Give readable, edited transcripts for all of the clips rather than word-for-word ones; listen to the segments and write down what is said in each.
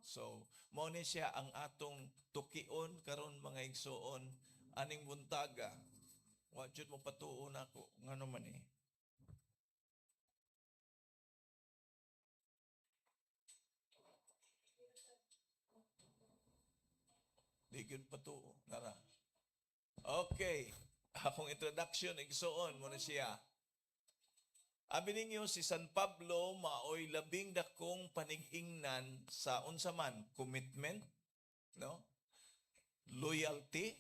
So, mao ni siya ang atong tukion karon, mga igsoon, aning buntaga. Wa jud mo patuo nako, ngano man eh. Di gyud patuo nara. Okay. Akong introduction, igsoon, mao na siya. Abi ninyo, si San Pablo maoy labing dakong panig-ingnan sa unsa man commitment, no? Loyalty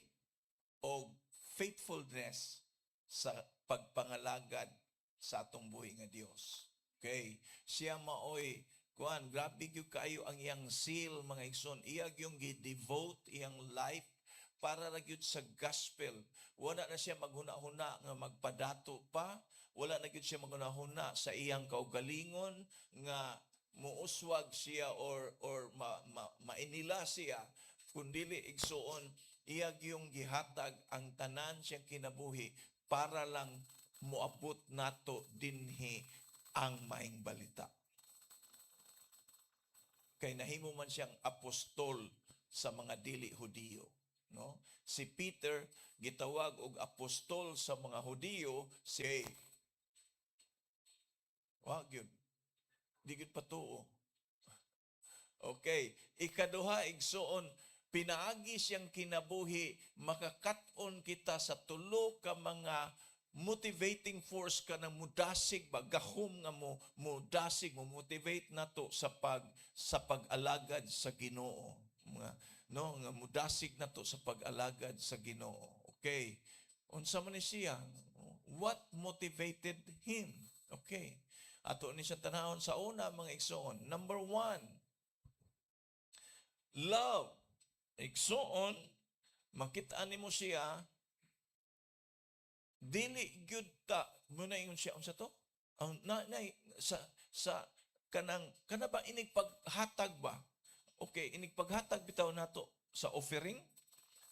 o faithfulness sa pagpangalagad sa atong buhi nga Dios. Okay, siya maoy kuan, grabe gyud kaayo ang iyang zeal, mga igsoon. Iya gyung gi-devote iyang life para ra gyud sa gospel. Wala na siya maghuna-huna nga magpadato pa, wala na gyud siya maghuna-huna sa iyang kaugalingon nga muuswag siya or mainila siya, kundili, igsuon, iya gyung gihatag ang tanan siyang kinabuhi para lang moabot nato dinhi ang Maayong Balita. Kay nahimo man siyang apostol sa mga dili Hudiyo, no? Si Peter gitawag og apostol sa mga Hudiyo, si wa gyud. Di gyud patuo. Okay, ikaduha, igsuon, pinaagi siyang kinabuhi, makakat-on kita sa tulo ka mga motivating force, kanang mudasig ba, gahom nga mo mudasig, mo motivate nato sa pag-alagad sa Ginoo, mga no nga mudasig nato sa pag-alagad sa Ginoo. Okay, unsa man ni siya? What motivated him? Okay, ato ni siya tanawon sa una, mga igsoon. Number one, love. Igsoon, makita nimo siya, dili gyud ta muna ingon siya, unsa to ang na sa kanang kana ba, inig paghatag ba? Okay, inig paghatag bitaw nato sa offering.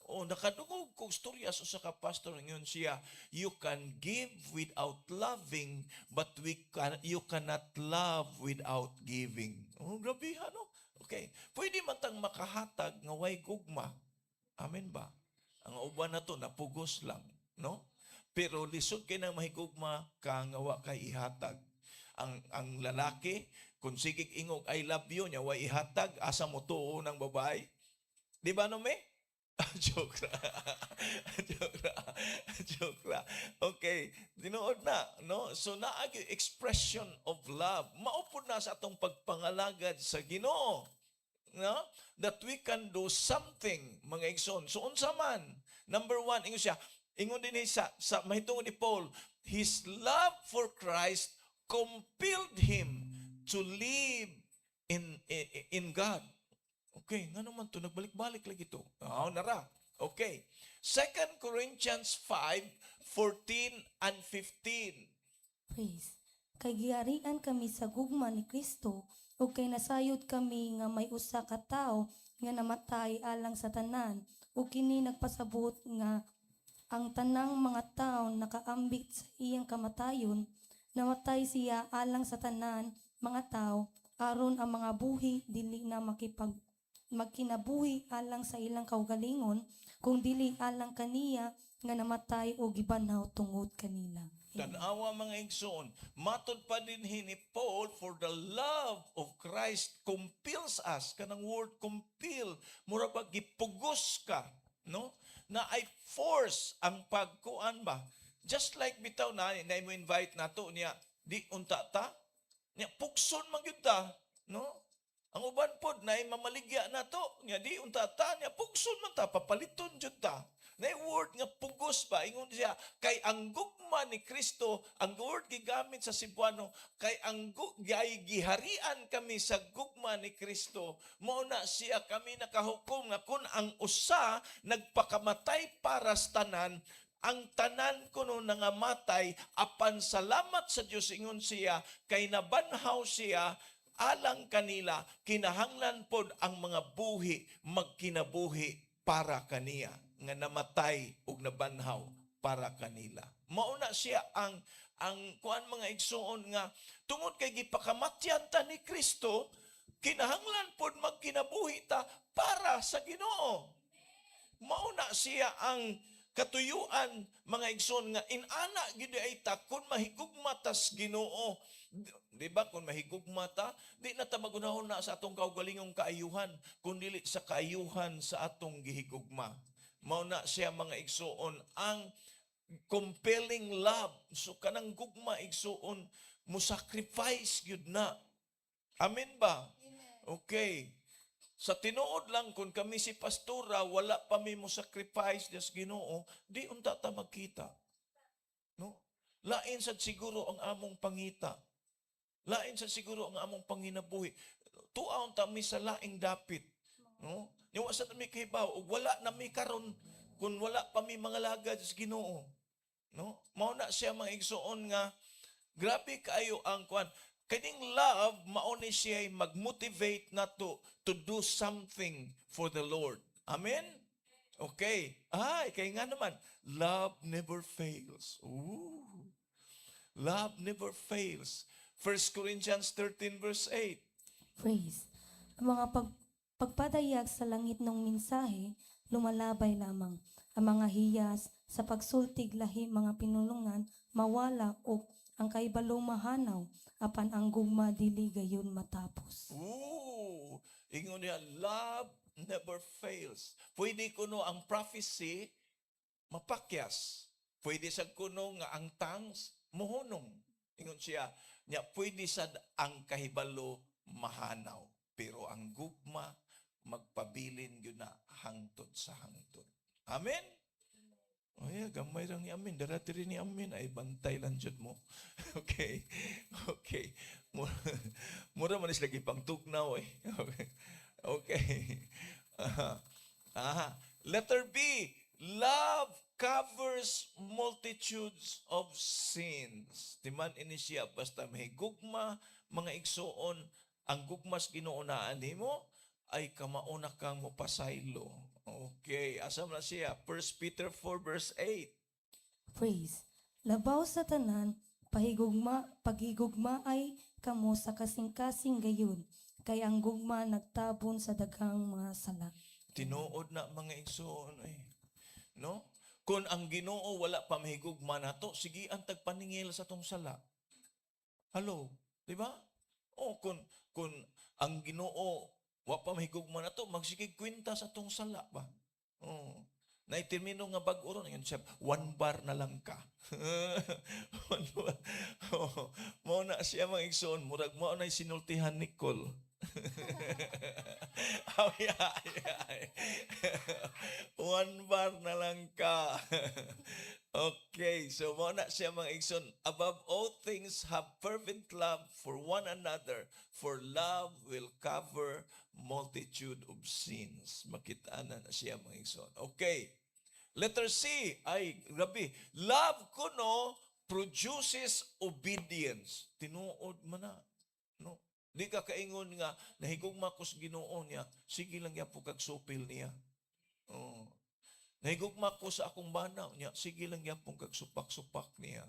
O nakadungog kog storya sa usa ka pastor, ingon siya, "You can give without loving, but we can you cannot love without giving." Oh, grabe ha, no? Okay, pwede man tang makahatag nga way gugma. Amen ba? Ang uban na to napugos lang, no? Pero lisod kay nang mahigugma ka nga wa kay ihatag. Ang lalaki kung sigig ingog "I love you" nya way ihatag, asa mo tuo ng babae? Di ba, no me? Joke ra. Joke ra. Joke ra. Okay, tinuod na, no? So naa gyud expression of love. Mao pud na sa atong pagpangalagad sa Ginoo. No? That we can do something, mga igsoon. So unsa man? Number one, ingon siya, ingon din sa mahitungod ni Paul, his love for Christ compelled him to live in God. Okay, nga naman to, nagbalik-balik lagi to. Ah, nara. Okay. 2 Corinthians 5, 14 and 15. Praise. Kay giharian kami sa gugma ni Kristo ug kay nasayod kami nga may usa ka tawo nga namatay alang sa tanan, ug kini nagpasabot nga ang tanang mga tawo nakaambit sa iyang kamatayon. Namatay siya alang sa tanan mga tawo aron ang mga buhi dili na magkinabuhi alang sa ilang kaugalingon, kung dili alang kaniya nga namatay o gibanhaw tungod kanila. Amen. Tanawa, mga igsoon, matod pa din ni Paul, for the love of Christ compels us. Kanang word "compel", mura ba gipugos ka, no? Na ay force ang pagkuan ba? Just like bitaw na mo invite nato niya, di unta ta, niya pugson man gyud ta, no? Ang uban pod na mamaligya nato, niya di unta ta, niya pugson man ta, papaliton jud ta. Na word nga "pugos" ba, ingon siya, kay ang gugma ni Kristo, ang word gigamit sa Cebuano, kay ang giharian kami sa gugma ni Kristo, mao na siya kami nakahukom nga kung ang usa nagpakamatay para sa tanan, ang tanan kuno nangamatay, apan salamat sa Dios, ingon siya, kay nabanhaw siya alang kanila, kinahanglan pod ang mga buhi magkinabuhi para kaniya nga namatay ug nabanhaw para kanila. Mao na siya ang kuan, mga igsoon, nga tungod kay gipakamatyan ta ni Kristo. Kinahanglan pod magkinabuhi ta para sa Ginoo. Mauna siya ang katuyuan, mga igsoon, nga inana gyud ay ta kung mahigugma tas Ginoo. Di ba kung mahigugma ta, di na ta magunahon na sa atong kaugalingong kaayuhan, kun dili sa kaayuhan sa atong gihigugma. Mao na siya, mga igsoon, ang compelling love. So kanang gugma, igsoon, mo sacrifice gyud na. Amen ba? Okay. Sa tinuod lang, kung kami si pastora, wala pa mi mo sacrifice sa Ginoo, di unta ta magkita. No? Lain sad siguro ang among pangita. Lain sad siguro ang among panginabuhi. Tuaon ta mi sa laing dapit. No? Niwa sa mi kahibaw ug wala na mi karon kung wala pa mi mga lagad sa Ginoo. No? Mao na siya, mga igsoon, nga grabe kaayo ang kwan. Kaning love, mao ni siya mag-motivate nato to do something for the Lord. Amen? Okay. Ay, kay nga naman, love never fails. Ooh. Love never fails. 1 Corinthians 13 verse 8. Praise. Ang mga pagpadayag sa langit ng mensahe, lumalabay lamang. Ang mga hiyas sa pagsultig lahi mga pinulungan, mawala o ang kaibalo mahanaw, apan ang gugma dili gayon matapos. Ooh, ingon niya, love never fails. Pwede kuno ang prophecy mapakyas. Pwede sad kuno nga ang tongues mohunong. Ingon siya, niya pwede sad ang kahibalo mahanaw. Pero ang gugma magpabilin gyud na hangtod sa hangtod. Amen? Ay, gamay lang ni amin. Dara diri ni amin. Ay, bantay lang jud mo. Okay. Okay. Mura man is lagi pang tugnaw eh. Okay. Okay. Aha. Aha. Letter B. Love covers multitudes of sins. Timan ini siya, basta may gugma, mga igsoon, ang gugmas Ginoo naa nimo ay kamauna kang mopasaylo. Okay, asa man na siya? 1 Peter 4 verse 8. Praise. Labaw sa tanan, pahigugma, paghigugma ay kamo sa kasing-kasing gayon, kay ang gugma nagtabon sa daghang mga sala. Tinuod na, mga igsoon ay. No? Kung ang Ginoo wala pa mahigugma nato, sige ang tagpaningil sa tong sala. Hello, di ba? O kung ang Ginoo wa pa mahigugma nato, magsigig kwenta sa tong sala ba? Oh. Naitermino nga bag-o ron, yun siya, one bar na lang ka. One bar. Oh, mao na siya, mga igsoon, murag mao na sinultihan Nicole. Ay, ay, ay. One bar na lang ka. Okay, so mao na siya, mga igsoon. Above all things, have fervent love for one another, for love will cover multitude of sins. Makita na na siya, mga igsoon. Okay. Letter C, ay, grabe. Love kuno produces obedience. Tinuod man na. No? Di ka kaingon nga nahigugma ko sa Ginoo niya, sige lang gyapon kag supil niya. Oh. Nahigugma ko sa akong bana niya, sige lang gyapon kag supak-supak niya.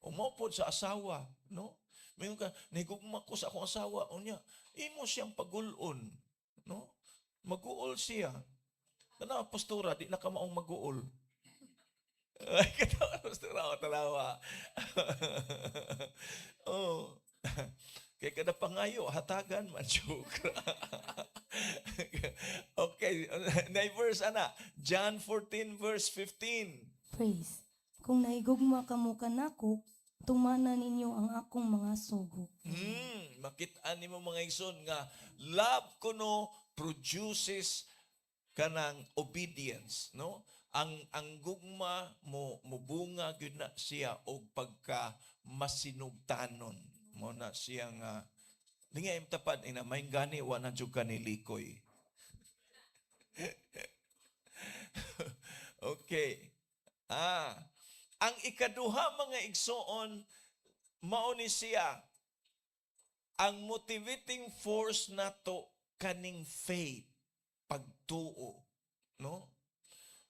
O mao pod sa asawa, no? Mayon ka, nahigugma ko sa akong asawa, unya, imo siyang pagulon, no? Maguol siya. Tanawa, pastora, di na ka maong maguol. Ay, katawa, pastora, o, tanawa. Oh. Kay kada pangayo, hatagan man, joke. Okay, na verse ana, John 14 verse 15. Praise. Kung nahigugma kamo kanako, tumana ninyo ang akong mga sugo. Makita nimo, mga igsoon, nga love kuno produces kanang obedience, no? Ang gugma mo mubunga gyud na siya og pagka masinugtanon. Mo na siya nga lingay im tapad ina may gani wa na jud ka nilikoy. Okay. Ang ikaduha, mga igsoon, mao ni siya ang motivating force nato kaning faith, pagtuo, no?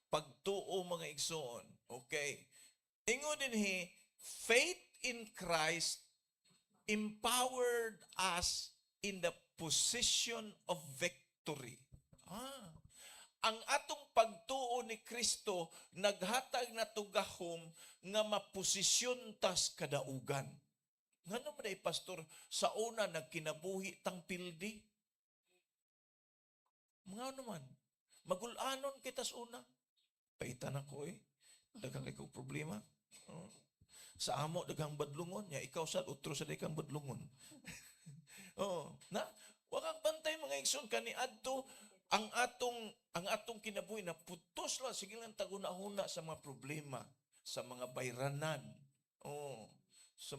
Pagtuo, mga igsoon. Okay. Ingon dinhi, faith in Christ empowered us in the position of victory. Ang atong pagtuo ni Kristo naghatag nato gahom nga maposisyon tas kadaugan. Ngano man ay, Pastor, sa una nagkinabuhi tang pildi? Mga ano man, magulanon kita sa una. Paitan ako eh. Daghang kay kong problema. Oh. Sa amo daghang badlungon nya, ikaw sa utro sa kang badlungon. Oh, na wa kang bantay, mga igsoon, kani adto ang atong kinabuhi na putos lang, sige lang taguna-huna sa mga problema, sa mga bayranan. Oh, sa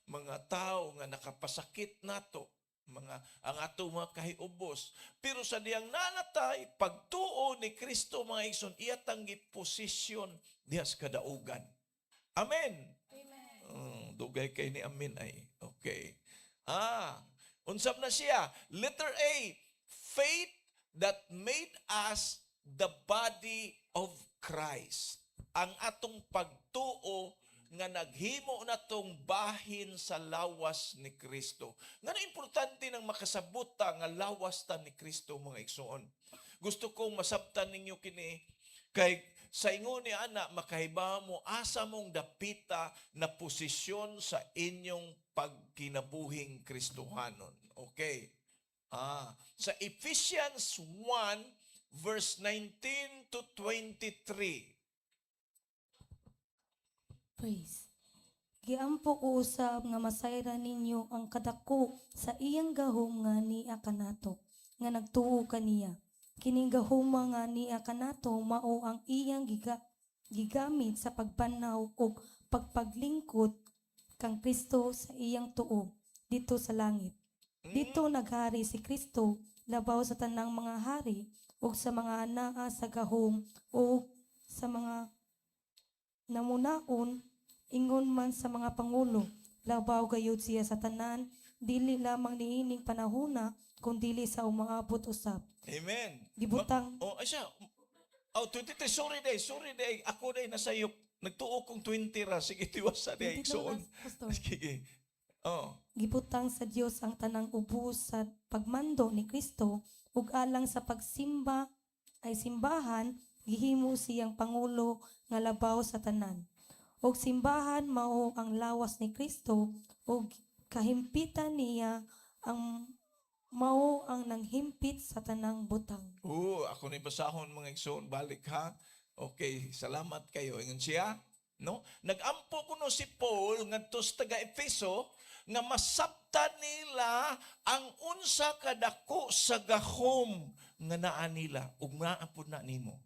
mga tao nga nakapasakit nato, mga ang ato mga kahiubos. Pero sa diyang nanatay pagtuo ni Kristo, mga igsoon, iya tang giposisyon diha sa kadaugan. Amen. Oh, dugay kay ni amen ay. Okay. Unsab na siya. Letter A, faith that made us the body of Christ. Ang atong pagtuo nga naghimo natong bahin sa lawas ni Kristo. Ngano importante nang makasabot ta nga lawas ta ni Kristo, mga igsoon? Gusto kong masabtan ninyo kini kay sa ingon ni ana makahibaw mo asa mong dapita na posisyon sa inyong pagkinabuhing Kristohanon. Okay. Sa Ephesians 1 verse 19 to 23. Praise. Giampo ko usab nga masayran ninyo ang kadako sa iyang gahom nga niya kanato, nga nagtuo kaniya. Kining gahoma nga niya kanato mao ang iyang gigamit sa pagbanhaw ug pagpaglingkod kang Kristo sa iyang tuo dito sa langit. Dito naghari si Kristo labaw sa tanang mga hari ug sa mga naa sa gahom ug sa mga namunaon, ingon man sa mga pangulo. Labaw gayud siya sa tanan, dili lamang niining panahona kundili sa umaabot usab. Amen. Gibutang Oh, ay siya. Oh, 23. Sorry day, sorry day. Ako day nasayop. Nagtuo kong 20 ra. Sige, tiwasa day. 22 Igsoon. ra, Pastor. Sige. Oh. Gibutang sa Dios ang tanang ubos sa pagmando ni Kristo ug alang sa pagsimba ay simbahan gihimo siyang pangulo nga labaw sa tanan. Ug simbahan mao ang lawas ni Kristo ug kahimpitan niya ang mao ang nanghimpit sa tanang butang. Oo, ako ni basahon, mga igsoon, balik ha. Okay, salamat kayo. Ingon siya, no? Nagampo kuno si Paul ngadto sa taga Efeso nga masabtan nila ang unsa kadako sa gahom nga naa nila ug naa pud na nimo.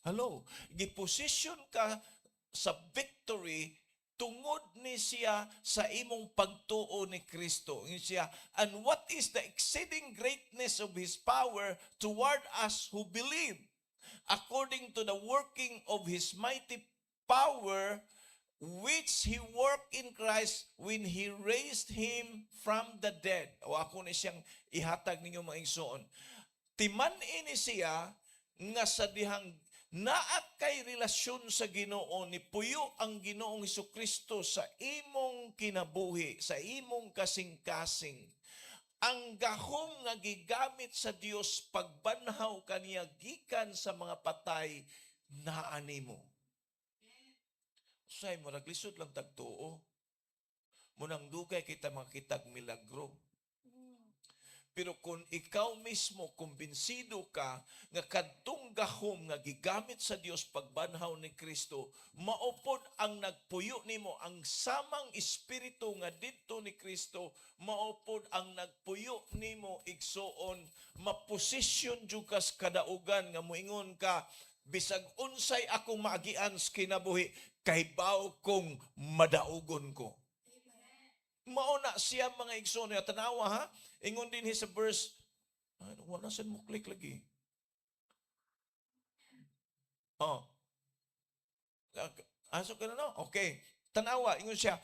Hello, giposisyon ka sa victory tungod ni siya sa imong pagtuo ni Kristo. Ingon siya, "And what is the exceeding greatness of His power toward us who believe, according to the working of His mighty power, which He worked in Christ when He raised Him from the dead." O ako ni siyang ihatag ninyo, mga igsoon. Timan-i ni siya nga sa dihang naa kay relasyon sa Ginoo, ni puyo ang Ginoong Kristo sa imong kinabuhi, sa imong kasing-kasing. Ang gahom nga gigamit sa Dios pagbanhaw kaniya gikan sa mga patay naa nimo. Say mo naglisod lang tagtuo. Munang dugay kita makitag milagro. Pero kung ikaw mismo kumbinsido ka nga kadtong gahom nga gigamit sa Dios pagbanhaw ni Kristo, maupod ang nagpuyo nimo, ang samang espiritu nga didto ni Kristo, maupod ang nagpuyo nimo, igsuon, maposisyon jud kas kadaugan nga moingon ka, "Bisag unsay akong maagian sa kinabuhi, kahibaw kong madaugon ko." Mao na siya, mga igsoon, ya tanawa ha. Ingon din sa verse, ay, wala sa mo click lagi. Oh. Aso ka na, no? Okay. Tanawa, ingon siya,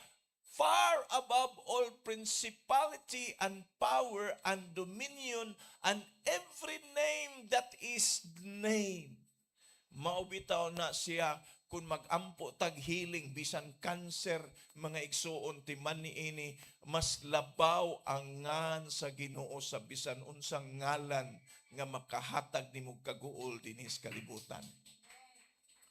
"Far above all principality and power and dominion and every name that is named." Mao bitaw na siya, kung magampo tag healing bisan cancer, mga igsuon, timan niini mas labaw ang ngan sa Ginoo sa bisan unsang ngalan nga makahatag nimo kaguol dinhi sa kalibutan.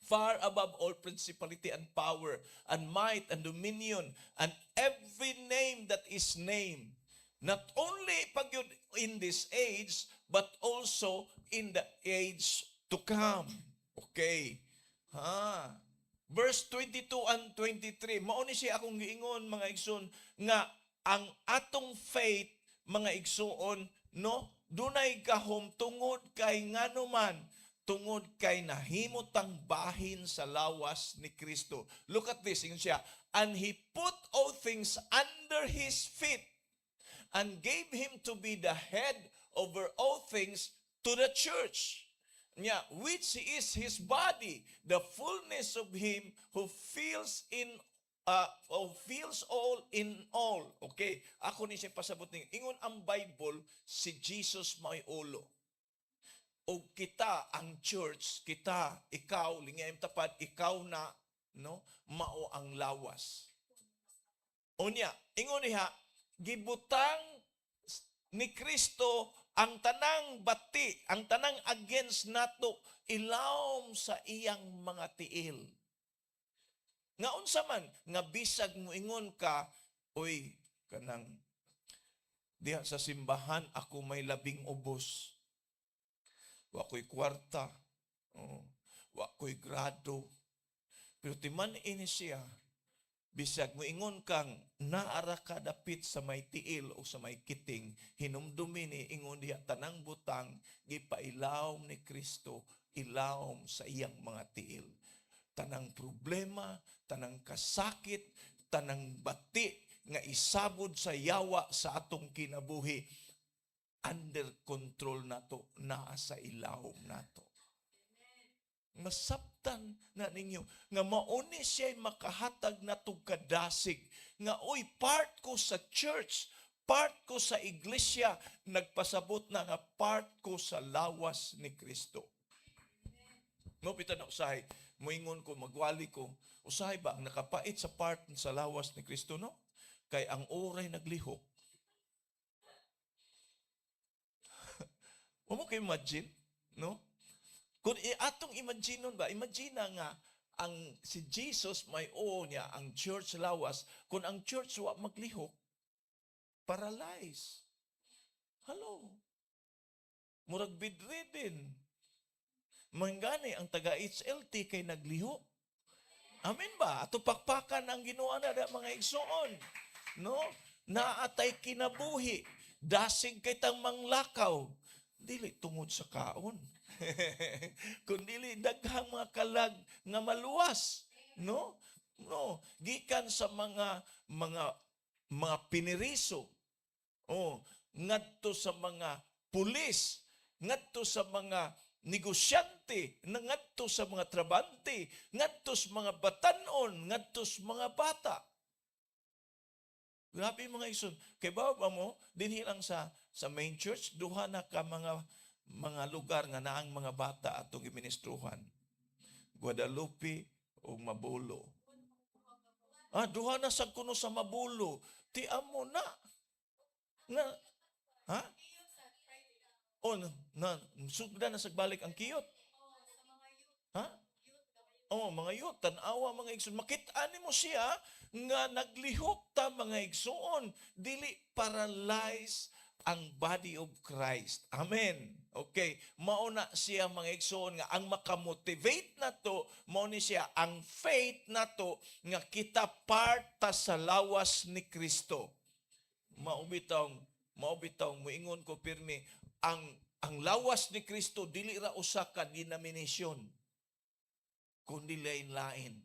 Far above all principality and power and might and dominion and every name that is named, not only pagyud in this age but also in the age to come. Okay, ha? Verse 22 and 23, mao ni siya akong giingon, mga igsoon, nga ang atong faith, mga igsoon, no, dunay gahom tungod kay ngano man, tungod kay nahimo tang bahin sa lawas ni Kristo. Look at this, ingon siya, "And he put all things under his feet and gave him to be the head over all things to the church." Nya, "which is his body, the fullness of him who fills all in all." Okay, ako ni siya pasabot ning ingon ang Bible, si Jesus may ulo. O kita ang church, kita, ikaw, lingayam tapad, ikaw na, no, mao ang lawas. Unya, ingon niya, gibutang ni Kristo ang tanang bati, ang tanang against nato ilawom sa iyang mga tiil. Nga unsa man, nga bisag moingon ka, "Uy, kanang diha sa simbahan ako may labing ubos. Wa ko'y kwarta. Oh, wa ko'y grado." Pero timan ini siya, bisag moingon kang naara ka dapit sa may tiil o sa may kiting, hinumdumi ni ingon diha, tanang butang gipailawom ni Kristo ilawom sa iyang mga tiil. Tanang problema, tanang kasakit, tanang bati nga isabod sa yawa sa atong kinabuhi, under control nato, naa sa ilawom nato. Masabtan na ninyo nga mauni siya'y makahatag natog kadasig nga, "Oy, part ko sa church, part ko sa iglesia," nagpasabot na nga part ko sa lawas ni Kristo. No, pita na usahay moingon ko, magwali ko, usahay ba ang nakapait sa part sa lawas ni Kristo, no, kay ang oray naglihok. Wa mo kay imagine, no? Kung atong imagine ba, imagine na nga ang si Jesus may o niya ang church lawas, kung ang church wa maglihok, paralyzed. Hello. Murag bedridden. Mangani ang taga HLT kay naglihok. Amen ba? Ato pakpakan ang Ginoo na da, mga igsoon. No? Naatay kinabuhi. Dasig kay tang manglakaw. Dili tungod sa kaon, kun dili daghang mga kalag nga maluwas, no? No, gikan sa mga piniriso. Oh, ngadto sa mga pulis, ngadto sa mga negosyante, ngadto sa mga trabante, ngadto sa mga batanon, ngadto sa mga bata. Grabe, mga igsoon. Kay ba ba mo, dinhi lang sa main church, duha na ka mga lugar nga naang mga bata atong giministruhan. Guadalupe o Mabulo. Ah, duha na sa kuno sa Mabulo. Ti amo na. Nga, ha? Oh, na, sugda na sagbalik ang kiyot. Ha? Oh, mga youth, tan-awa, mga igsoon. Makita nimo siya nga naglihok ta, mga igsoon. Dili paralyzed ang body of Christ. Amen. Okay, mao na siya, mga igsoon, nga ang makamotivate nato, mao ni siya ang faith nato nga kita part ta sa lawas ni Kristo. Mao bitawng moingon ko pirmi, ang lawas ni Kristo dili ra usa ka denomination kundi lain-lain.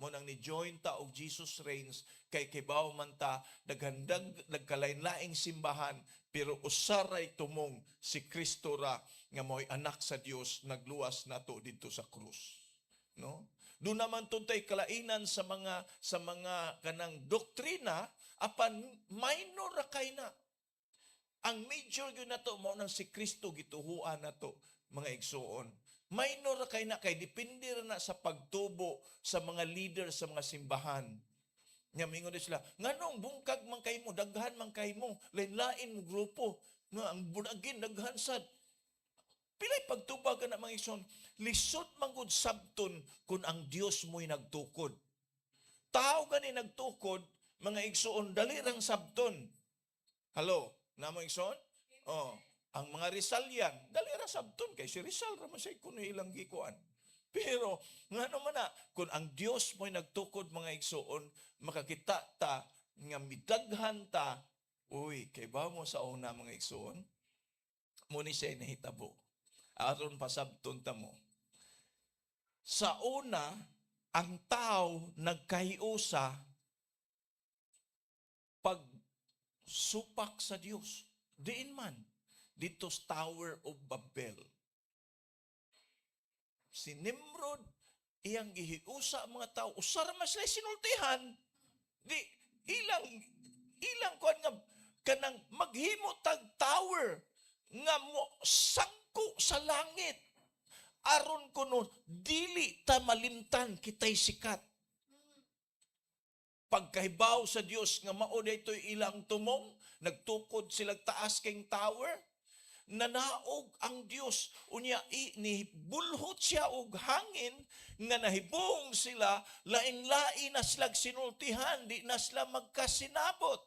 Mo nang ni-join ta og Jesus Reigns kay kibaw man ta naghandang nagkalain-laing simbahan, pero usa ray tumong, si Kristo ra nga mo'y anak sa Dios, nagluwas nato didto sa krus. No? Doon naman tuntay kalainan sa mga kanang doktrina, apan minor ra kay na. Ang major gyud nato mao nang si Kristo gituhuan nato, mga igsuon. Minor ra kay na kay depende ra na sa pagtubo sa mga leader sa mga simbahan. Nya mingon sila, nganong bungkag man kay mo, daghan man kay mo, lain-lain mo grupo, nga ang born again daghan sad. Pilay pagtubag ka na, mga igsoon, lisod man gud sabton kung ang Dios mo'y nagtukod. Tao gani nagtukod, mga igsoon, dali rang sabton. Hello, namo igsoon? Oh, ang mga Rizalian, dali ra sabton kay si Rizal ra man siya kuno ilang gikuan. Pero ngano man na kung ang Dios mo'y nagtukod, mga igsoon, makakita ta nga midaghan ta. Uy, kay ba mo sa una, mga igsoon, mo ni siya nahitabo. Aron pasabton ta mo. Sa una, ang tao nagkahiusa pag supak sa Dios. Diin man dito sa Tower of Babel. Si Nimrod, iyang gihiusa ang mga tao, usara man sila sinultihan. Di, ilang, ilang kuan nga, kanang maghimo tag tower nga mo sangko sa langit aron kuno dili ta malimtan, kitay sikat. Pagkahibaw sa Dios nga mao daytoy ilang tumong, nagtukod sila taas kay tower, nanaog ang Dios. Unya ni bulhot siya og hangin nga nahibong sila, lain-lain na sila sinultihan, di na sila magkasinabot.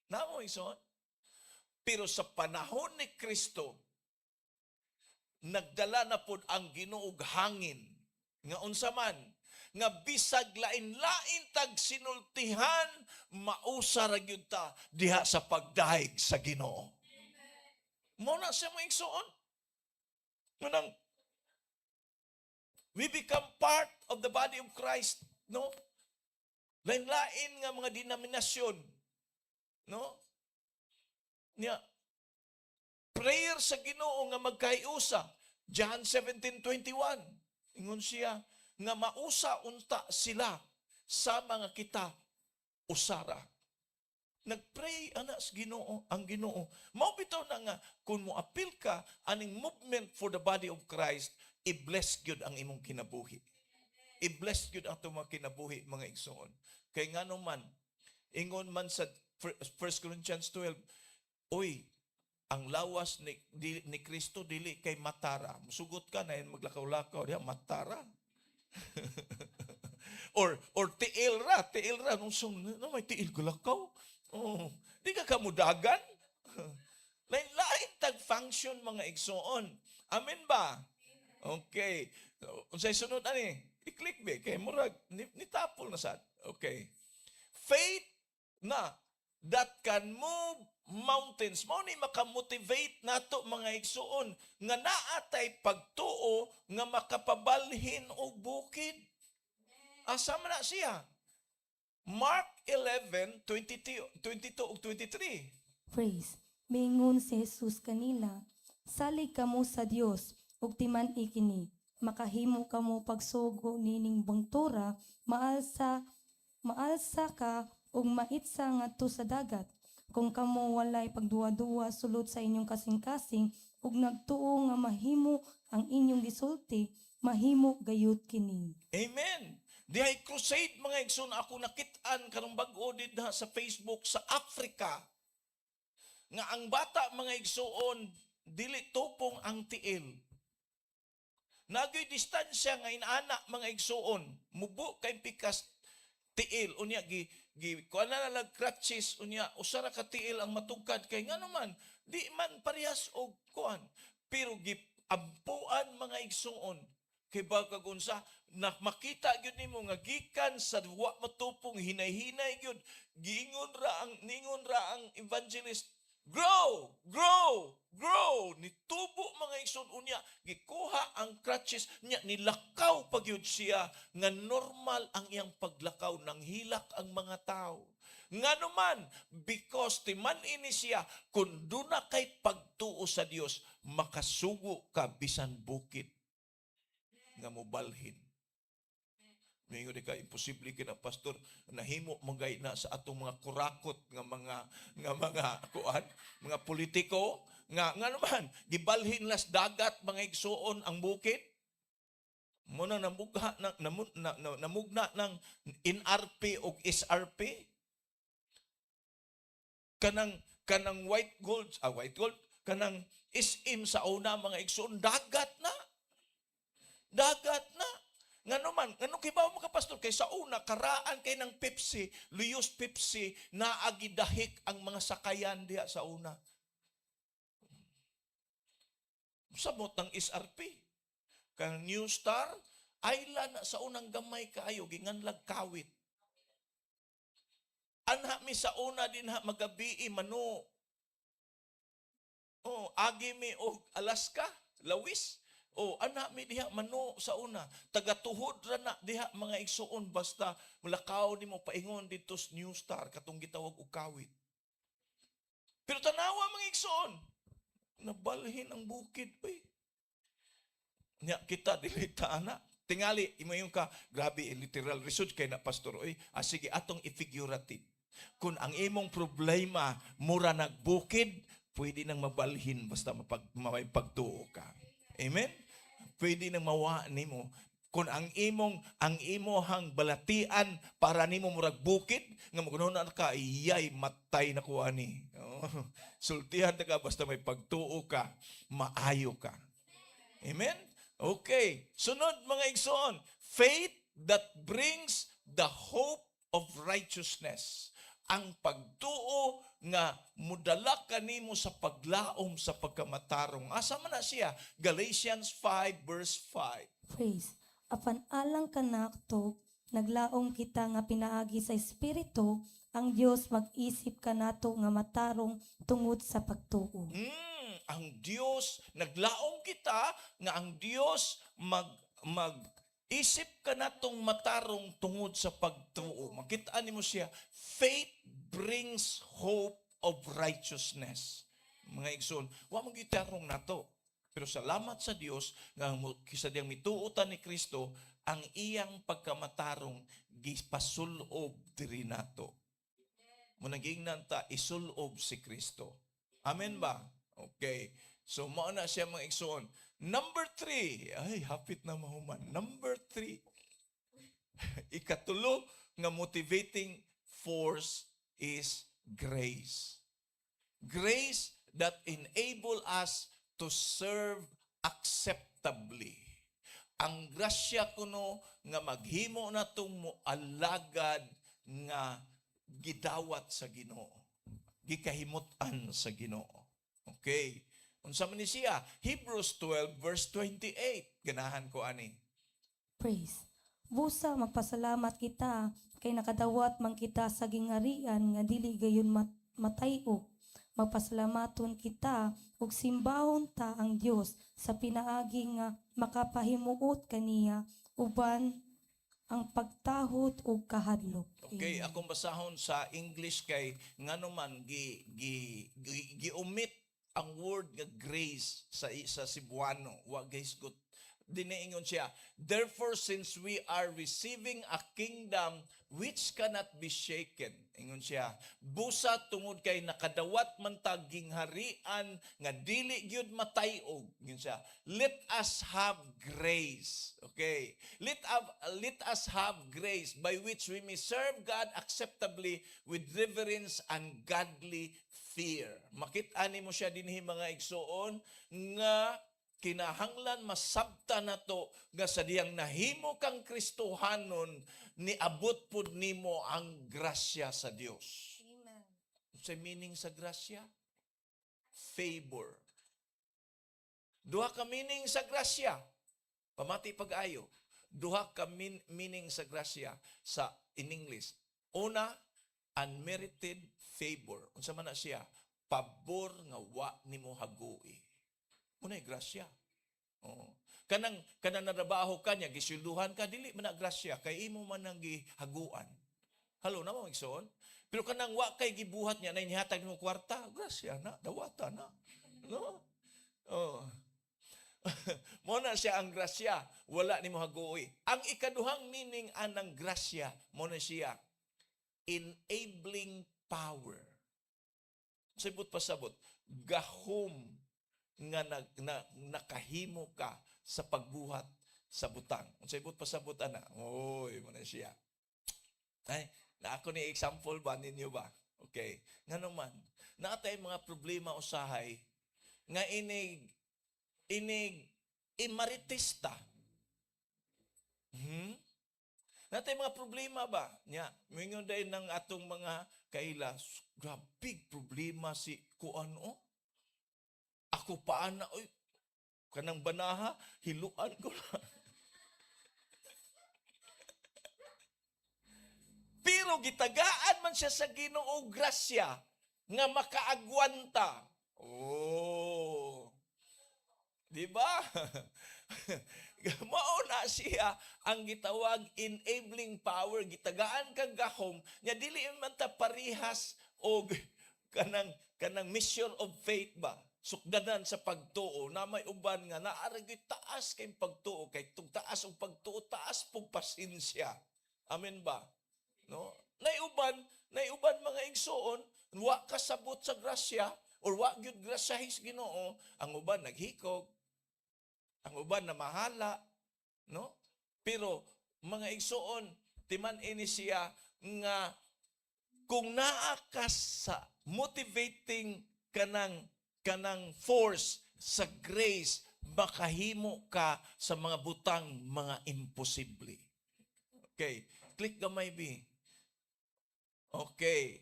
Namo ison. Pero sa panahon ni Kristo, nagdala na pod ang Ginoo og hangin nga unsa man nga bisag lain-lain tag sinultihan, mausa ra gyud ta diha sa pagdayeg sa Ginoo. Mo na siya, mga igsoon. Munang we become part of the body of Christ, no? Lain-lain nga mga denominasyon, no? Nya prayer sa Ginoo nga magkaiusa. John 17:21. Ingon siya nga mausa unta sila sa mga kita usara. Nagpray ana sa Ginoo, ang Ginoo. Mao bitaw na nga kung mo apil ka aning movement for the body of Christ, i-bless gyud ang imong kinabuhi. I-bless gyud ang atong mga kinabuhi, mga igsoon. Kay ngano man, ingon man sa 1 Corinthians 12, uy, ang lawas ni Kristo dili kay matara. Musugot ka na maglakaw-lakaw diha matara. Or tiil ra, tiil ra nung sung no may tiil gulakaw. Oh, di ka kamudagan. Lain-lain tag function, mga igsoon. Amen ba? Okay. Unsay sunod ani? I-click be kay murag nitapol na sad. Okay. Faith na that can move mountains. Mao ni makamotivate nato, mga igsoon, nga naatay pagtuo nga makapabalhin og bukid. Asa man na siya? Mark 11, 22, 22 ug 23. Praise. Mingon si Jesus kanila, "Salig kamo sa Dios ug timan-i kini. Makahimo kamo pagsugo nining bangtura, maalsa, maalsa ka ug maitsa ngadto sa dagat. Kung kamo walay pagduwa-duwa sulod sa inyong kasing-kasing ug nagtuo nga mahimo ang inyong gisulti, mahimo gayud kini." Amen. Dihay crusade, mga igsoon, ako nakit-an karong bag-o dinha sa Facebook sa Africa. Nga ang bata, mga igsoon, dili tupong ang tiil. Nagyoy distansya nga inana, mga igsoon, mubo kay pikas tiil. Unya gi gi kuan na lag crutches, unya usa ra ka tiil ang matugkad kay ngano man di man parehas og kuan, pero gi ampuan, mga igsoon, kay bagag unsa na makita gyud nimo nga gikan sa wa matupong, hinay-hinay gyud. Giingon ra ang ningon ra ang evangelist, "Grow, grow, grow." Nitubo, mga igsoon. Unya gikuha ang crutches nya, nilakaw pa gyud siya nga normal ang iyang paglakaw, nang hilak ang mga tao. Ngano man, because timan ini siya, kung duna kay pagtuo sa Dios, makasugo ka bisan bukid nga mobalhin. Mingon ka, "Imposible kina, pastor, nahimo man gay na sa atong mga kurakot nga mga kuan, mga politiko nga naman gibalhin las dagat, mga igsuon, ang bukid." Muna namugha na, na, na, namugna ng NRP o SRP, kanang White Gold, White Gold, kanang SM sa una, mga igsuon, dagat na. Dagat na. Ngano man, ngano kibaw mo ka, pastor, kay sa una karaan kay ng Pepsi, Luyos Pepsi, naagi dahik ang mga sakayan diha sa una. Samot ng SRP. Kang New Star, island na sa unang gamay kaayo, ginganlag kawit. Anha mi sa una din ha magabii mano. Oh, agi mi og Alaska, Lawis. Oh, ana mi diha mano sa una. Tagatuhod ra na diha, mga igsuon, basta mulakaw nimo paingon didto sa New Star katong gitawag og kawit. Pero tanawa, mga igsuon, nabalhin ang bukid oy. Nya kita dili ta ana. Tingali imo yung ka, "Grabe literal result kay na, pastor oy." Ah, sige, atong i-figurative. Kung ang imong problema mura nagbukid, pwede nang mabalhin basta may pagtuo ka. Amen? Pwede nang mawa nimo. Kung ang imohang balatian para nimo murag bukid nga magununa ka, "Iyay, matay na ko ani." Oh. Sultihan ta ka, basta may pagtuo ka, maayo ka. Amen? Okay. Sunod, mga igsoon, faith that brings the hope of righteousness. Ang pagtuo nga mudala kanimo sa paglaom sa pagkamatarong. Asa man na siya? Galatians 5 verse 5. Praise. Apan alang kanato, naglaom kita nga pinaagi sa Espiritu, ang Dios mag-isip kanato nga matarong tungod sa pagtuo. Ang Dios, naglaom kita nga ang Dios mag mag isip kanatong matarong tungod sa pagtuo. Makita nimo siya, faith brings hope of righteousness. Mga igsoon, wa man gitarong nato. Pero salamat sa Dios nga kisa diyang mituo ta ni Kristo, ang iyang pagkamatarong gipasulob diri nato. Mao nang giingnan ta, isulob si Kristo. Amen ba? Okay. So mao na siya, mga igsoon. Number 3. Ay, hapit na mahuman. Number 3. Ikatulo nga motivating force is grace. Grace that enable us to serve acceptably. Ang grasya kuno nga maghimo natong moalagad nga gidawat sa Ginoo. Gikahimut-an sa Ginoo. Okay. Unsa man ni siya? Hebrews 12 verse 28. Ganahan ko ani. Praise. Busa magpasalamat kita kay nakadawat man kita sa gingarian nga dili gayon matay-og. Magpasalamaton kita ug simbahon ta ang Dios sa pinaagi nga makapahimuot kaniya uban ang pagtahod ug kahadlok. Okay, Amen. Akong basahon sa English kay ngano man gi gi gi gi-omit ang word nga grace sa Cebuano. Wa gahisgot. Diniingon siya, "Therefore, since we are receiving a kingdom which cannot be shaken." Ingon siya, busa tungod kay nakadawat man ta gingharian nga dili gyud matay-og. Ingon siya, let us have grace. Okay. Let us have grace by which we may serve God acceptably with reverence and godly fear. Makita nimo siya dinhi, mga igsuon, nga kinahanglan masabta nato nga sa diyang nahimo kang Kristohanon, niabot pud nimo ang grasya sa Dios. Amen. Sa meaning sa grasya? Favor. Duha ka meaning sa grasya. Pamati pag-ayo. Duha ka meaning sa grasya sa in English. Una, unmerited favor. Unsa man na siya? Pabor nga wa nimo hagui. Unay grasya. Oo. Kanang narabaho ka niya, gisulduhan ka, dili man na grasya kay imo man ang gihaguan. Hello na mo, igsoon? Pero kanang wa kay gibuhat niya na inihatag nimo kwarta, grasya na, dawata na. No? Oh. Mo na siya ang grasya, wala nimo haguoy. Ang ikaduhang meaning anang grasya, mo na siya enabling power. Sibot pasabot, gahom nga nakahimo ka sa pagbuhat sa butang. Unsay buot pasabot ana? Oy, mo na siya. Ay, na ako ni example ba ninyo ba? Okay. Ngano man, naa tay mga problema usahay nga inig inig imaritista. Naa tay mga problema ba? Nya, mingon dahil ng atong mga kaila, grabe problema si kuan o. Ako pa ana oy, kanang banaha, hiluan ko na. Pero gitagaan man siya sa Ginoo grasya nga makaagwanta. Oh. Di ba? Mao na siya ang gitawag enabling power, gitagaan kang gahom nya dili man ta parihas og kanang kanang measure of faith ba, sukdanan sa pagtuo. Na may uban nga naa ra gyud taas kay pagtuo, kay tung taas og pagtuo, taas pug pasensya. Amen ba? No, nay uban, mga igsoon, wa kasabot sa grasya or wa gyud grasyahi sa Ginoo. Ang uban naghikog, ang uban na mahala, no? Pero mga igsoon, timan ini siya nga kung naa ka sa motivating kanang kanang force sa grace, makahimo ka sa mga butang mga imposible. Okay, click gamay bi. Okay.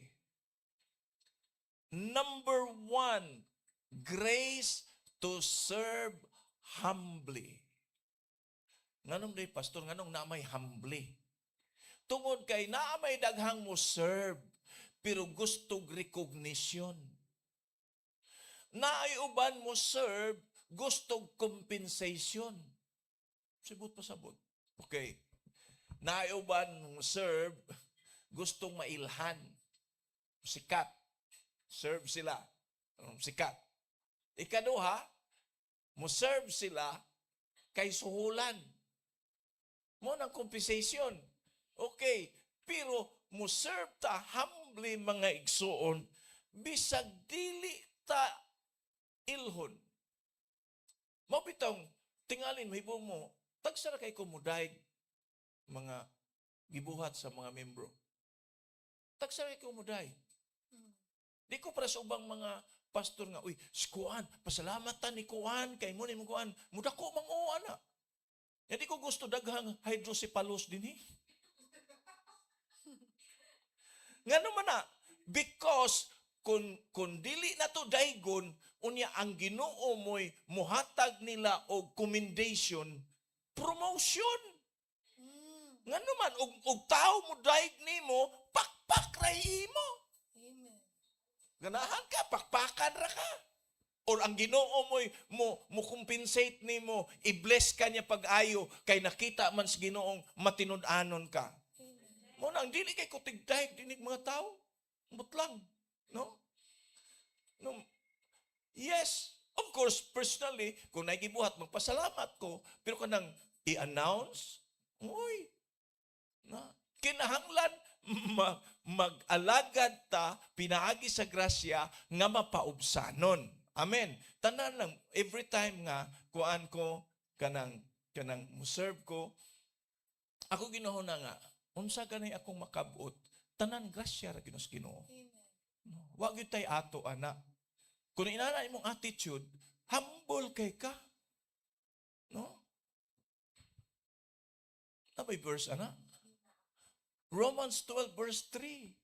Number one, grace to serve humbly. Nganong day, pastor, nganong na may humbly? Tungod kay naa may daghang mo serve, pero gusto recognition. Naay uban mo serve, gusto compensation. Sibot pasabot. Okay. Naay uban mo serve, gustong mailhan. Sikat. Serve sila. Sikat. Ikaduha, mo serve sila kay suhulan. Mo nang compensation. Okay, pero mo serve ta humbly, mga igsuon, bisag dili ta ilhon. Mao bitong tingalin mahimo mo tagsa ra kay kumudayeg mga gibuhat sa mga membro. Tagsa ra kay kumudayeg. Di ko para sa ubang mga pastor nga, "Uy, si Kuan, pasalamatan ni Kuan, kay mo ni mo Kuan, mudako mang oo ana." Di ko gusto daghang hydrocephalus din eh. Ngano man na? Because kung dili na to daygon, unya ang Ginoo mo'y muhatag nila og commendation, promotion. Ngano man og tao mo daig nimo, pakpak ra imo. Amen. Ganahan ka, pakpakan ra ka. Or ang Ginoo mo'y mo compensate nimo, i-bless ka niya pag-ayo kay nakita man sa Ginoong matinud-anon ka. Mo nang dili kay kutigdayeg dinig mga tao. Butlang, no? No. Yes, of course, personally, kung nagibuhat, magpasalamat ko, pero kanang i-announce, uy, na, kinahanglan mag-alagad ta pinaagi sa grasya nga mapaubsanon. Amen. Tanan lang every time nga kuan ko kanang kanang mo-serve ko, ako Ginoo na nga unsa gani akong makabot, tanan grasya ra gyud sa Ginoo. Amen. No, wa gyud tay ato ana. Kung inana imong attitude, humble kay ka. No? Na may verse ana? Romans 12 verse 3.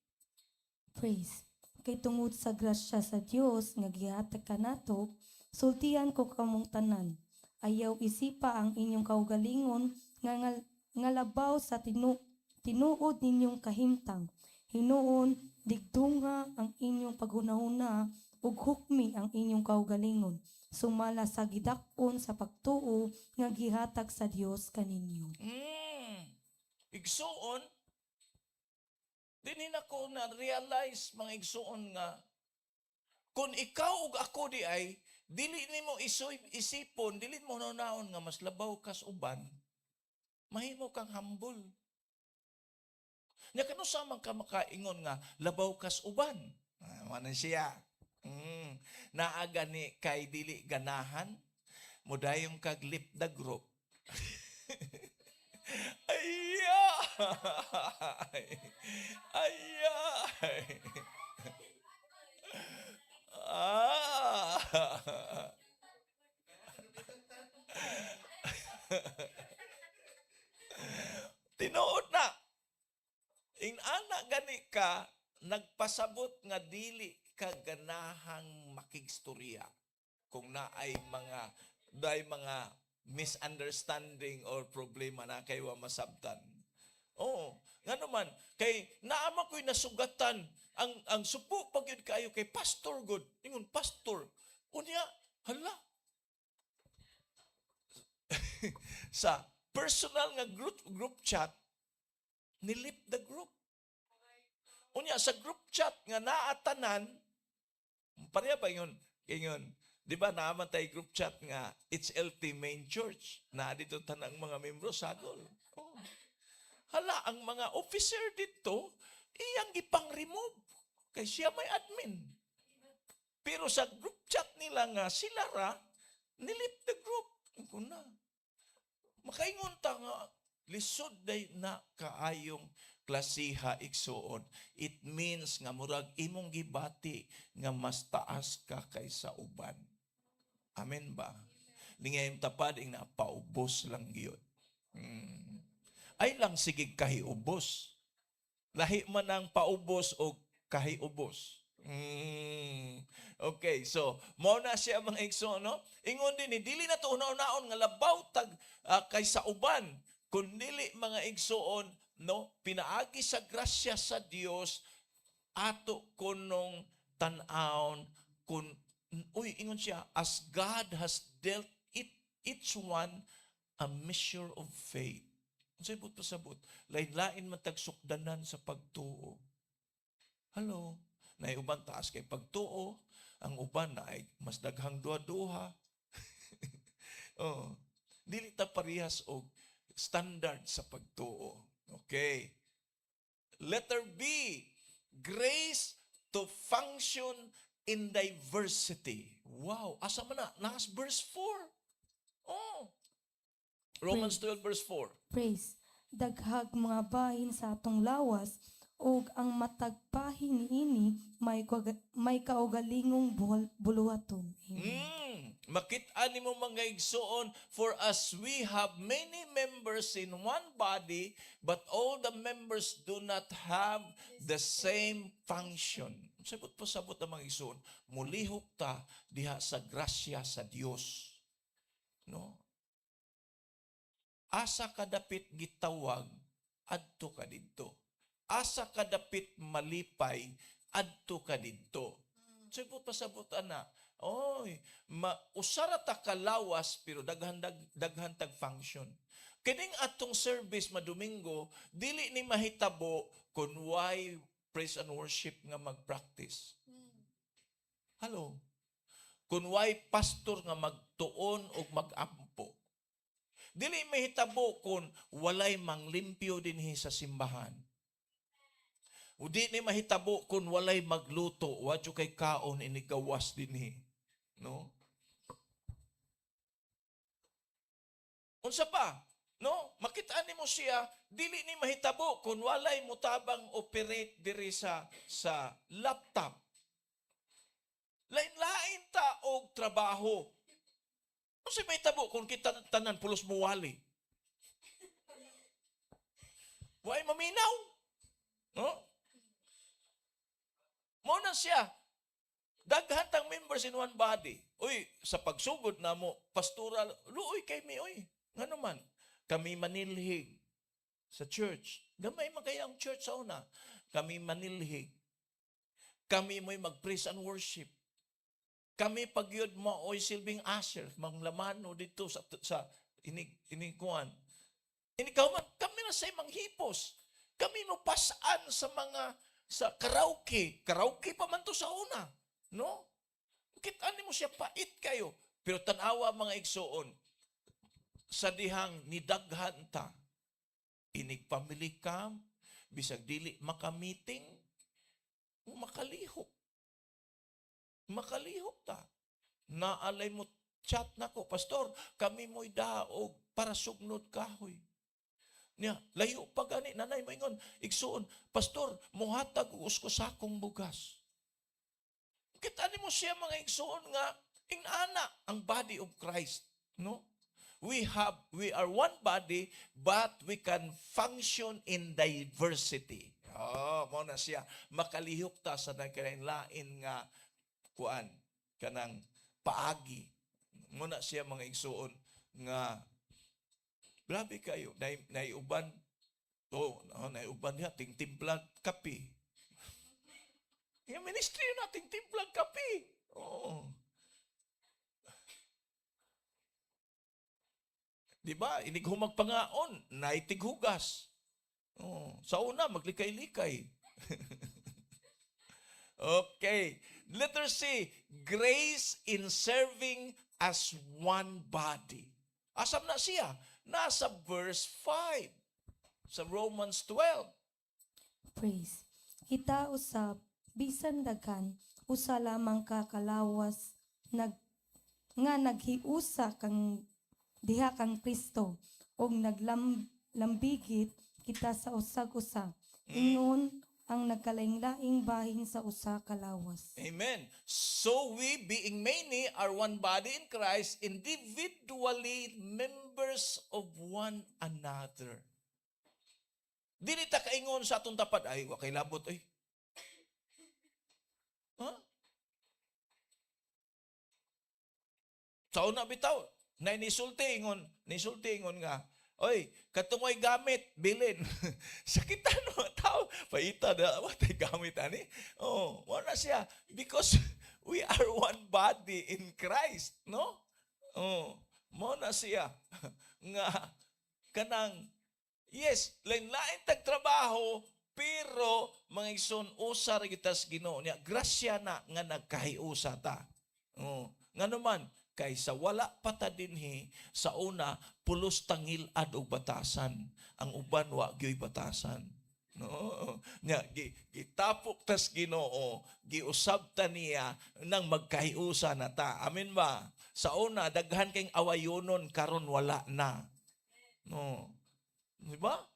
Praise. Kay tungod sa grasya sa Dios nga gihatag kanato, sultian ko kamong tanan. Ayaw isipa ang inyong kaugalingon nga labaw sa tinuod ninyong kahimtang. Hinuon, digdunga ang inyong paghunahuna ug hukmi ang inyong kaugalingon. Sumala sa gidak-on sa pagtuo nga gihatag sa Dios kaninyo. Igsuon, dinhi nako na realize, mga igsuon, nga kung ikaw ug ako di ay Dili nimo isoy isipon, dili mo naon nga mas labaw kas uban, mahimo kang humble. Nya kanusa man ka makaingon nga labaw kas uban? Ah, man siya. Naa gani kay dili ganahan, mudayon kag leave the group. Ayay! Ayay! Ah! Tinuod na. Ingana gani ka, nagpasabot nga dili ka ganahang makigstorya kung naay mga day mga misunderstanding or problema na kay wa masabtan. Oo, ngano man kay naa man ko'y nasugatan, ang supo pa gyud kaayo kay pastor gud. Ingon pastor. Unya, hala. Sa personal nga group chat, ni-leave the group. Unya sa group chat nga naa tanan, pareha ba ingon ingon, di ba naa man tay group chat nga HLT main church na dito tanang mga membro sagol. Oh. Hala, ang mga officer dito iyang gipang-remove kay siya may admin. Pero sa group chat nila nga sila ra, ni-leave the group. Ingon na. Makaingon ta nga lisod day na kaayong klasiha, igsuon. It means nga murag imong gibati nga mas taas ka kaysa uban. Amen ba? Lingayong tapad ing na paubos lang gyud. Ay lang sige kahiubos. Lahi man ang paubos o kahiubos. Okay, so mao na siya, mga igsoon, no? Ingon din ni dili na to una-unaon nga labaw tag kaysa uban, kun dili, mga igsoon, no, pinaagi sa grasya sa Dios ato kunong tan-awon kun uy, ingon siya, as God has dealt it each one a measure of faith. Unsay buot pasabot? Lain-lain man tag sukdanan sa pagtuo. Hello? Naay uban taas kay pagtuo, ang uban na ay mas daghang duha-duha. Oh. Dili ta parehas og standard sa pagtuo. Okay. Letter B, grace to function in diversity. Wow, asa man na? Nas verse 4. Oh. Romans 12 verse 4. Praise. Daghag mga bahin sa atong lawas ug ang matag bahin niini may kaugalingong buluhaton. Amen. Makita nimo, mga igsoon, for as we have many members in one body, but all the members do not have the same function. Sabot po sabot ang mga igsoon, mulihok ta diha sa grasya sa Dios. No? Asa ka dapit gitawag, adto ka didto. Asa ka dapit malipay, adto ka didto. Sabot pasabot ana. Oy, ma usara ta kalawas pero daghan tag function. Kining atong service madomingo, dili ni mahitabo kun way praise and worship nga mag-practice. Hello. Kun way pastor nga magtuon og mag-ampo. Dili mahitabo kun walay manglimpyo dinhi sa simbahan. O di ni mahitabo kung walay magluto, wa jud kay kaon inigawas dinhi. No? Unsa pa? No? Makita nimo siya, dili ni mahitabo kung walay mutabang operate diri sa laptop. Lain-lain ta og trabaho. Unsa mahitabo kung kita tanan pulos muwali? Way maminaw. No? Mo na siya. Daghan tang members in one body. Uy, sa pagsugod namo, pastoral, luoy kay mi oy. Ngano man, kami manilhig sa church. Gamay man kaya ang church sa una. Kami manilhig. Kami mo'y mag-praise and worship. Kami pagyud mo oy silbing usher, manglamano dito sa inig inikuan. Inikaw man kami na say manghipos. Kami mo pasaan sa mga sa karaoke. Karaoke pa man to sa una, no? Kita mo siya, pait kayo. Pero tanawa, mga igsuon, sa dihang nidaghan ta, inig family camp, bisag dili makamiting, makalihok. Makalihok ta. Naalay mo chat nako, "Pastor, kami mo'y daog para sugnod kahoy." Niya, layo pa gani, nanay moingon, "Igsuon, pastor, muhatag og usko sakong bugas." Kita mo siya, mga igsuon, nga ingana ang body of Christ, no? We are one body, but we can function in diversity. Oh, mao na siya, makalihok ta sa nagkalain nga kuan, kanang paagi. Mao na siya, mga igsuon, nga grabe kayo nay naiuban, oh, naiuban niya ting timplag kape. Yung ministry na ting timplag kape. Oh. Di ba? Inig humag pangaon, naitighugas. Oh, sa una maglikay-likay. Okay. Letter C, grace in serving as one body. Asam na siya? Nasa verse 5 sa Romans 12. Praise. Kita usab, bisan daghan, usa lamang ka kalawas nga naghiusa kang diha kang Kristo og naglambigit kita sa usag usa. Ingon ang nagkalaing-laing bahin sa usa ka lawas. Amen. So we, being many, are one body in Christ, individually members of one another. Dili ta kaingon sa atong tapad, "Ay, wa kay labot, ay." Ha? Sa una bitaw, na nisulti ingon nga, "Oy, katong way gamit, bilin." Sakitan mo tao, paita na, watay gamit ani. Oh, wala siya. Because we are one body in Christ, no? Oh, mo na siya nga kanang, yes, lain-lain tag trabaho, pero mga igsoon, usa ra gyud tas Ginoo niya. Grasya na nga nagkahiusa ta. Oh, ngano man kay sa wala pa ta dinhi sa una, pulos tangilad og batasan. Ang uban wa gyoy batasan. No. Nya gitapok tas Ginoo, giusab ta niya nang magkahiusa na ta. Amen ba? Sa una daghan kay awayonon, karon wala na. No. Di ba?